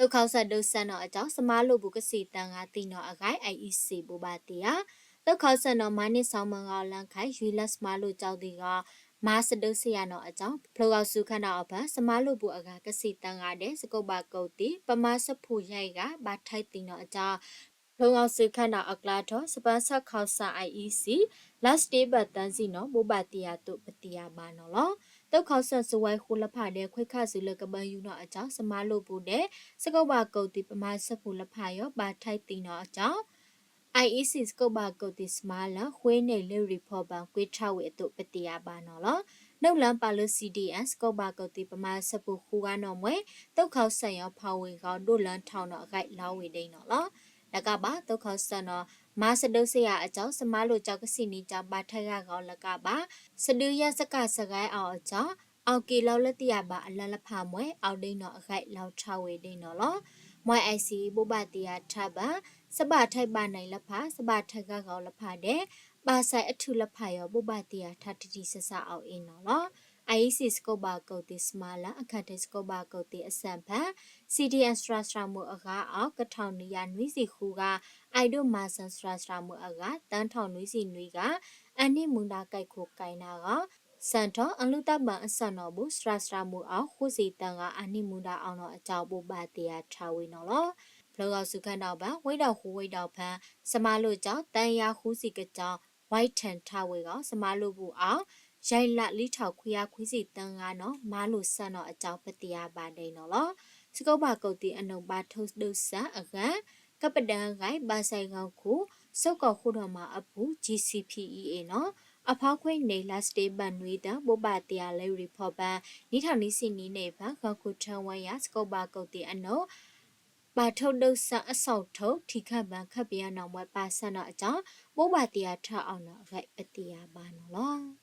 သုးခီစၢၣ်ဒိးစဲးနီၤအကၠီ စမါလိၣ်ပူၤကသံၣ်သၢဂၤသံနီၤအဂၤ IEC ဘိးဘၣ်တ့ၢ်ဧါ. သုးခီစၢၣ်နီၤ မၤန့ၢ်စီမၢ်ဂီၤလၢခါ ယွံလၢစမါလိၣ်ကၠီသံၣ်ဂီၤ မၤစၢၤဒိးစဲးယၤနီၤအကၠီ ဖျိဂီၤစူၤခါနီၤအီၤဖဲ စမါလိၣ်ပူၤအဂၤကသံၣ်သၢဂၤဒဲး စကိးဘၣ်ကိးသံၣ် ပမၤစၢၤဖှိၣ်ယဲၢ်ဂၤ ဘၣ်ထဲသံနီၤအကၠီ ဖျိဂီၤစူၤခါနီၤအကျါထီၣ် စပၢဆၣ်ခီစၢၣ် IEC လါစတ့ဘၢၣ်သၢဆံနီၤ ဘိးဘၣ်တ့ၢ်ယၤအသိးပသ့ၣ်ညါဘၣ်နီၤလီၤ. သုးခီစၢၣ်စုဝဲဃုလဖၣ်ဒဲး ခွဲးခၣ်စူၤလၢကဘၢယူၤနီၤအကၠီ စမါလိၣ်ပူၤဒဲး စကိးဘၣ်ကိးသံၣ် ပမၤစၢၤဖှိၣ်လဖၣ်ယီၤ ဘၣ်ထဲသံနီၤအကၠီ IEC စကိးဘၣ်ကိးသံၣ်စမါလၢ ဃ့န့ၢ်လၢ report ဘၣ်ကွဲးထါဝံၤအသိးပသ့ၣ်ညါဘၣ်နီၤလီၤ. နုာ်လီၤပာ်လၢ CDM စကိးဘၣ်ကိးသံၣ် ပမၤစၢၤဖှိၣ်ဃုဂၤနီၤမွဲ သုးခီစၢၣ်ယီၤဖးဝ့ၤဂီၤ ဒိၣ်လၢထီၣ်နီၤအဂၤလီၤဝံၤဒဲးနီၤလီၤ. တကးဘၣ် သုးခီစၢၣ်နီၤ မၤစၢၤဒိးစဲးယၤအကၠီ စမါလိၣ်ကၠီကသံၣ်နံၤကၠီ ဘၣ်ထဲဂၤဂီၤလၢကးဘၣ် စဒုယဲၢ်စကၣ်စကဲအီၤအကၠီ အီၣ်က့ၤလီၤလၢတယၢ်ဘၣ်အလၢလဖၣ်မွဲ အီၤဒဲးနီၤအဂၤလီၤထါဝံၤဒဲးနီၤလီၤ. မွဲ IEC ဘိးဘၣ်တ့ၢ်ယၤထါဘၣ် စဘၣ်ထဲဘၣ်နံၤလဖၣ် စဘၣ်ထဲဂၤဂီၤလဖၣ်ဒဲး ဘၣ်ဆၣ်အထုးလဖၣ်ယီၤ ဘိးဘၣ်တ့ၢ်ယၤထါတထံၣ်ဆးဆးအီၤအံၤနီၤလီၤ. IEC စကိးဘၣ်ကိးသံၣ်စမါလၢ အခၢၣ်ထံးစကိးဘၣ်ကိးသံၣ်အစၢၣ်ဖဲ CDM စှၤစှၤမုၢ်အဂၤအီၤ ကထီၣ်နွံယၤနွံဆံဃုဂၤ အဲၣ်ဒိးမၤစၢၤစှၤစှၤမုၢ်အဂၤ သၢထီၣ်နွံဆံနွံဂၤ အနံၣ်မူဒါကဲခိၣ်ကဲနၢ်ဂီၤ စၢၣ်ထီၣ်အလုၢ်တၢ်ဘၢၣ်အစၢၣ်နီၤဘူး စှၤစှၤမုၢ်အီၤ ဃုဆံသၢဂၤ အနံၣ်မူဒါအီၤနီၤအကၠီ ဘိးဘၣ်တ့ၢ်ယၤထါဝံၤနီၤလီၤ. ဖျိဂီၤစူၤခါနီၤဘၣ် ဝ့ၢ်ဒီးဃူဝ့ၢ်ဒီးဖၣ် စမါလိၣ်ကၠီ သၢယၤဃုဆံကၠီ ဝဲထၢၣ်ထါဝံၤဂီၤ စမါလိၣ်ပူၤအီၤ ယဲၢ်လးလံထီၣ်ခွံယၤခွံဆံသၢဂၤနီၤ မၤလိာ်စၢၣ်နီၤအကၠီ ပသ့ၣ်ညါဘၣ်ဒဲးနီၤလီၤ. စကိးဘၣ်ကိးသံၣ်အနီၣ် ဘၣ်ထုးဒိးစဲးအဂၤ ကပဒၢဂၤ ဘၣ်ဆၣ်ဂီၤခူၣ် စိကီၢ်ဃုထီၣ်မၤအပူၤ GCPEA နီၤ အဖီခိၣ်န့ၣ် လါစတ့ဘၢၣ်နွံသၢ ဘိးဘၣ်တ့ၢ်ယၤလၢ report ဘၣ် နံၣ်ထီၣ်နွံဆံနံၤန့ၣ်ဖဲ ဂီၤခူၣ်ထၢဝဲယၤ စကိးဘၣ်ကိးသံၣ်အနီၣ် ဘၣ်ထုးဒိးစဲးအစီၣ်ထိၣ် ထံခၢၣ်ဘၢၣ်ခၢၣ်ပယီၤနီၤမွဲပာ်စၢၣ်နီၤအကၠီ ဘိးဘၣ်တ့ၢ်ယၤထါအီၤနီၤအဂၤ ပသ့ၣ်ညါဘၣ်နီၤလီၤ.